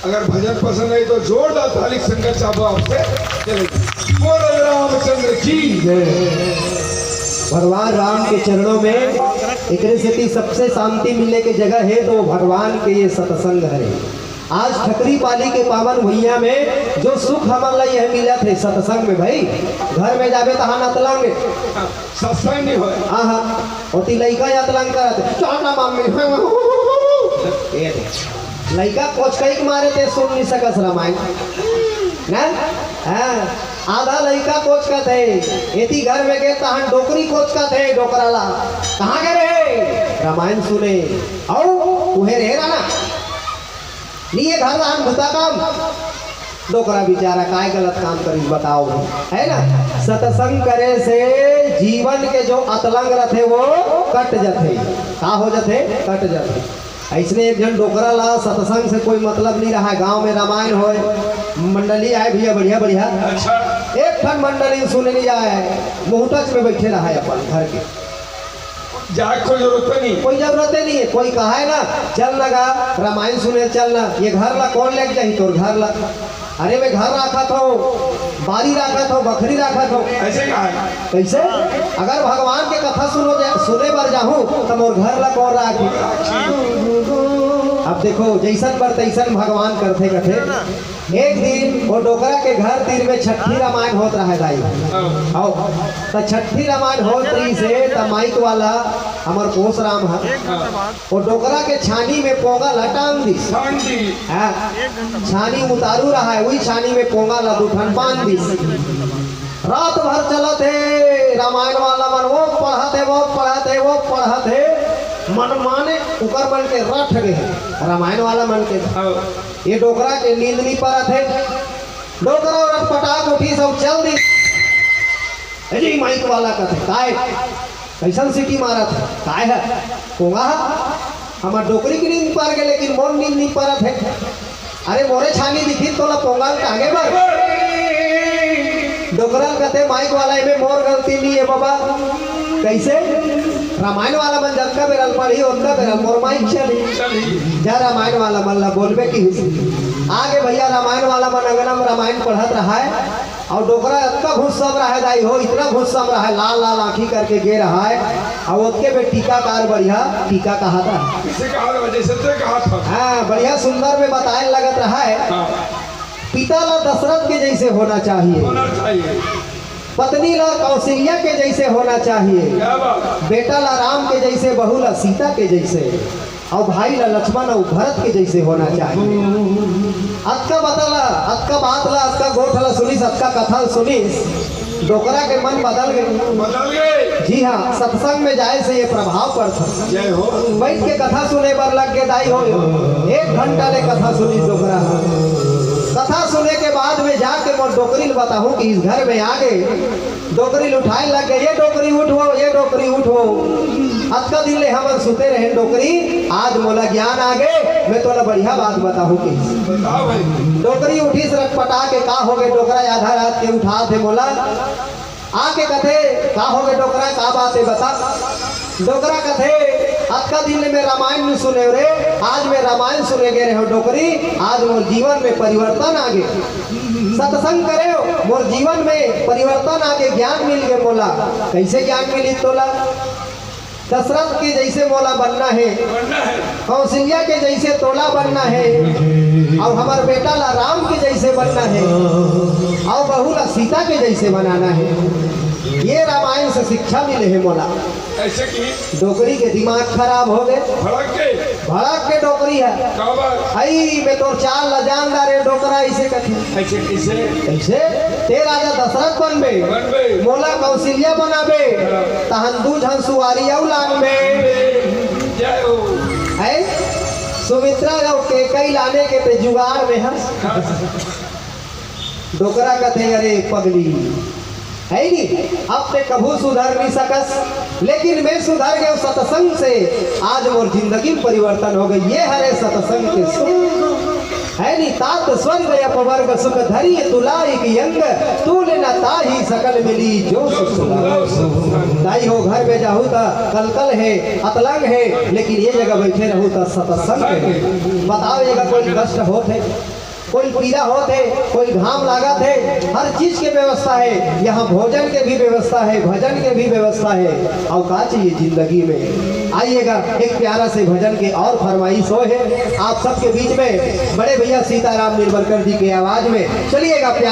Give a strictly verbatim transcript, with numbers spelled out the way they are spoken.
अगर भजन पसंद आए तो जोरदार ताली संगत चाहबो आपसे। चलिए, बोलो रामचंद्र की जय। भगवान राम के चरणों में एकरे सेती सबसे शांति मिले के जगह है तो भगवान के ये सत्संग है। आज ठकरी पाली के पावन भुइयां में जो सुख हमन ला यह मिलत है सत्संग में भाई, घर में जाबे तहां नतलंग सत्संग नहीं होय। हाँ, हाँ। ओती लइका याद लंग करत, "चल ना मम्मी।" ए दे। लइका कोचकई के मारे ते सुन नहीं सकस रामायण। ना? हाँ। आधा लइका कोचकत है। एती घर में गे तहन डोकरी कोचकत है, डोकरा ला। "कहाँ गे रहे?" रामायण सुने। अउ उहे रहे राना। नहीं ये घर रहन भूता काम। डोकरा बेचारा काय गलत काम करिस बताओ, है ना? सत्संग करे से जीवन के जो अतलंग रथे वो कट जथे। का हो जथे? कट जथे। अइसने एक झन डोकरा ला सत्संग से कोई मतलब नहीं रहा। गांव में रामायण होय, मंडली आए भैया बढ़िया बढ़िया। अच्छा। एक ठन मंडली सुने नहीं जाए, मुहटच में बैठे रहा है अपन घर के। जाए कोई जरूरत नहीं। कोई जरूरत ही नहीं है। कोई कहा है ना, "चल ना गा, रामायण सुने चल ना।" ये घर ला कौन लेके जाही तोर घर ला? अरे मैं घर राखत हूँ, बारी राखत हूँ, बखरी राखत हूँ। ऐसे कहा है। कैसे? अगर भगवान के कथा सुनो जा, सुने बर जाहूँ, तो मोर घर ला कौन राखी? अब देखो, जैसन पर तैसन भगवान करथे कथे। एक दिन वो डोकरा के घर तीर में छट्ठी रामायण होत रहे दाई। हाँ। आओ, त छट्ठी रामायण होत रही से त माइक वाला हमर कोस राम ह, हाँ। वो डोकरा के छानी में पोंगा ल टांग दिस। टांग दिस। हाँ, छानी उतारू रहा है, वही छानी में पोंगा ल दू ठन बांध दिस। रात भर चलत हे रामायण वाला मन, वो पढ़त हे, वो पढ़त हे, वो पढ़त हे, मन माने उकर मन के रट गे हे रामायण वाला मन के। हाँ। ये डोकरा के नींद नहीं परत हे। डोकरा अउ रटपटा के उठिस अउ चल दिस। ए जी, माइक वाला कथे, "काय? कैसन सीटी मारत हे? काय हे? कोंगा हे? हमर डोकरी के नींद पर गे, लेकिन मोर नींद नहीं परत हे।" अरे मोरे छानी दिखिन तोला पोंगल कागे बर? डोकरा कथे माइक वाला, एमे मोर गलती नहीं है बाबा। कैसे? रामायण वाला मन जतका बेरल पढ़ी ओतका बेरल मोर माइक चली। चली। जा रामायण वाला मन ला बोलबे की हुई। आगे भैया रामायण वाला मन अंगना में रामायण पढ़त रहा है। अउ डोकरा अतका गुस्सा में रहा है दाई हो, इतना गुस्सा में रहा है, लाल लाल आंखी करके गे रहा है। अउ ओतके में टीकाकार बढ़िया टीका कहा था। किसे कहा था? जैसे ते कहा था। हाँ, बढ़िया सुंदर में बताए लगत रहा है। हाँ। पिता ला दशरथ के जैसे होना चाहिए। होना चाहिए। पत्नी ला कौशल्या के जैसे होना चाहिए। क्या बात? बेटा ला राम के जैसे, बहू ला सीता के जैसे, अउ भाई ला लक्ष्मण अउ भरत के जैसे होना चाहिए। अतका बता ला, अतका बात ला, अतका गोठ ला सुनिस, अतका कथा ला सुनिस, डोकरा के मन बदल गे। बदल गे। जी हाँ, सत्संग में जाए से ये प्रभाव पड़ता। जय हो। बैठ के कथा सुने बर लग गे दाई हो। एक घंटा ले कथा सुनिस डोकरा। कथा सुने के बाद में जाके मोर डोकरी ल बताहूँ कि इस घर में आ गे। डोकरी ल उठाए लग गे, ये डोकरी उठ वो, ये डोकरी उठ वो। अतका दिन ले हमन सुते रहेन डोकरी, आज मोला ज्ञान आ गे, मैं तोला बढ़िया बात बताहूँ कि। बताओ भाई। डोकरी उठिस रटपटा के, का हो गे डोकरा, आधा रात के उठा थे मोला। आके कथे, का हो गे डोकरा, का बात है बता। डोकरा कथे, अतका दिन ले मैं रामायण नहीं सुने रे, आज मैं रामायण सुने गे रहे हो डोकरी, आज मोर जीवन में परिवर्तन आ गे। सत्संग करे हो, मोर जीवन में परिवर्तन आ गे, ज्ञान मिल गे मोला। कैसे ज्ञान मिली तोला? दशरथ के जैसे मोला बनना है, बनना है। कौशल्या के जैसे तोला बनना है, अउ हमर बेटा ला राम के जैसे बनना है, अउ बहू ला सीता के जैसे बनाना है। ये रामायण से शिक्षा मिले है मोला। ऐसे की डोकरी के दिमाग खराब हो गे। भड़क के। भड़क के डोकरी है। का बात? आई, मैं तोर चाल ला जानदा रे डोकरा, इसे कथे। ऐसे किसे? ऐसे? ते राजा दशरथ बनबे। बनबे। मोला कौशल्या बनाबे। हाँ। तहन दू झन सुवारी अउ लानबे। जय हो। है? सुमित्रा अउ केकई लाने के ते जुगाड़ में हस। हाँ। डोकरा कथे, "अरे पगली, है नी, अब ते कभू सुधर नहीं सकस, लेकिन मैं सुधर गयो सत्संग से, आज मोर जिंदगी में परिवर्तन हो गे। ये हरे सत्संग के सुख, है नी, तात स्वर्ग अपवर्ग सुख धरी तुला एक अंग, तू लेना ताही सकल मिली जो सुख सुलभ।" दाई हो, घर में जाहू त कलकल है, अतलंग है, लेकिन ये जगह बैठे रहू त सत्संग है। बताओ, ये कोई कष्ट होत है? कोई पीड़ा होत हे, कोई घाम लागत हे, हर चीज के व्यवस्था हे। यहाँ भोजन के भी व्यवस्था हे, भजन के भी व्यवस्था हे। अउ का चाहिए जिंदगी में? आइएगा, एक प्यारा से भजन के और फरमाइश होय हे आप सबके बीच में, बड़े भैया सीताराम निर्मलकर जी के आवाज में। चलिएगा प्यारा।